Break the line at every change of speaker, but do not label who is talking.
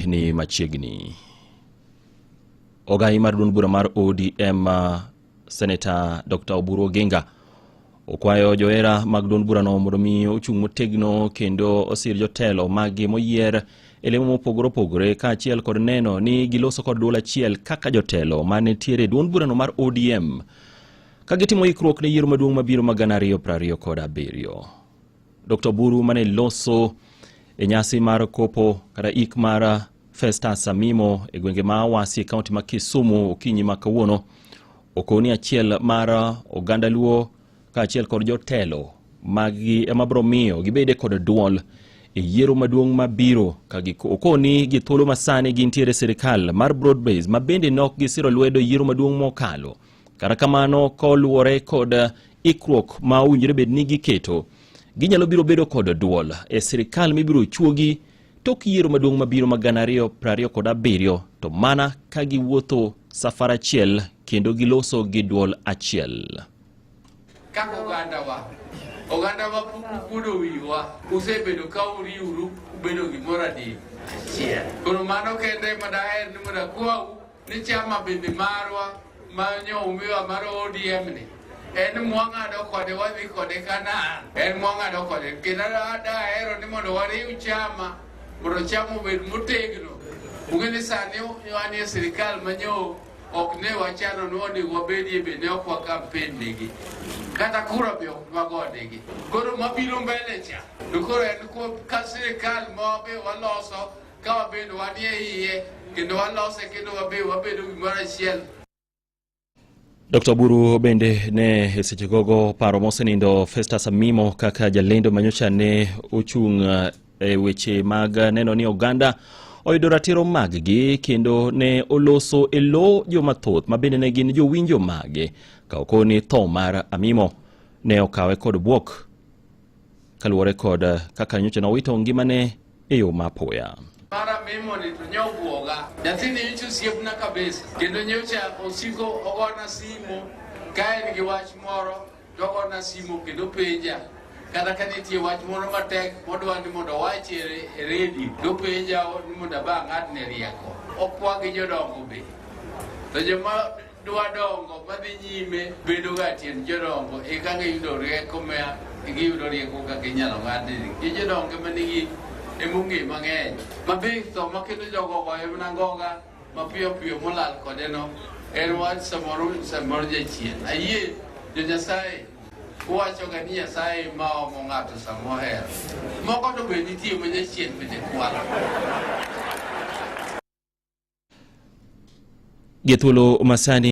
ni machiegni. Ogai mar duond bura mar ODM Senator Dr. Oburu Oginga okwayo johera mag duond burano mondo mi ochung' motegno kendo osir jotelo maggi moyier e lemo mopogore opogore kaachiel kod neno ni giloso kod duol achiel kaka jotelo manitiere e duond burano mar ODM ka gitimo ikruok ne yiero maduong' mabiro ma 2027. Dr. Oburu mane loso e nyasi mar kopo kata ik mar Festus Amimo e gwenge ma Awasi e kaunti ma Kisumu okinyi ma kawuono okoni achiel mar oganda Luo kaachiel kod jotelo maggi ema biro miyo gibede kod duol e yiero maduong' mabiro ka okoni gi thuolo masani gintiere e sirikal mar broad base ma bende nok gisiro lwedo yiero maduong' mokalo. Kata kamano koluwore kod ikruok ma owinjore bed ni giketo, ginyalo biro bedo kod duol e sirikal mibiro chuogi tok yiero maduong' mabiro ma 2027 to mana ka giwuotho safar achiel kendo giloso gi duol achiel.
Kaka ogandawa, ogandawa pok ukuodo wiwa, usebedo ka uriuru ubedo gimoro adi achiel. Koro mano kende ma daher ni mondo akwau ni chama bende marwa ma nyo umiwa mar ODM ni en mwang'ado kode wadhi kode Kanaan, en mwang'ado kode kendo dahero ni mondo wariw chama mondo chama obed motegno. Ung'e ni sani wan e sirikal manyo ok ne wachano ni onego wabedie be ne ok wa campaign negi kata kura be ok wagonegi. Koro mabiro mbele cha to koro en ka sirikal ma be waloso ka wabedo wanie iye kendo walose kendo wabe wabedo gimoro achiel.
Dr. Oburu bende ne e seche gogo paro mosenindo Festus Amimo kaka jalendo manyocha ne ochung' e weche mag neno ni oganda oyudo ratiro maggi kendo ne oloso e lo joma thoth ma bende ne gin jowinjo mage ka okoni tho mar Amimo ne okawe kod bwok kaluwore kod kaka nyocha nowito ngimane e yo ma apoya.
Mara mimo ni to nyobuoga. Nyathini nyocha osiepna kabisa. Kendo nyocha osiko ogona simu ka en gi wach moro to ogona simu kendo penja. Kata ka nitie wach moro matek modwa ni mondo owachi e redio to penja ni mondo aba ang'adne rieko. Okwa gi jodongo be. To joma dwa dongo madhi nyime bedo ga tiend jodongo eka giyudo rieko ma giyudo rieko kaka inyalo ng'adnegi. Gi jodongo ema nigi emong'e mang'eny. Ma be tho ma kendo jogo ogoye mana ngoga mapiyo piyo molal kode no en wach samoro samoro jachien. Ayie jo Nyasaye uwachoga ni Nyasaye ma omo ng'ato sama ohero. Moko to be nitie ma jachien bende kwalo.
Gi thuolo masani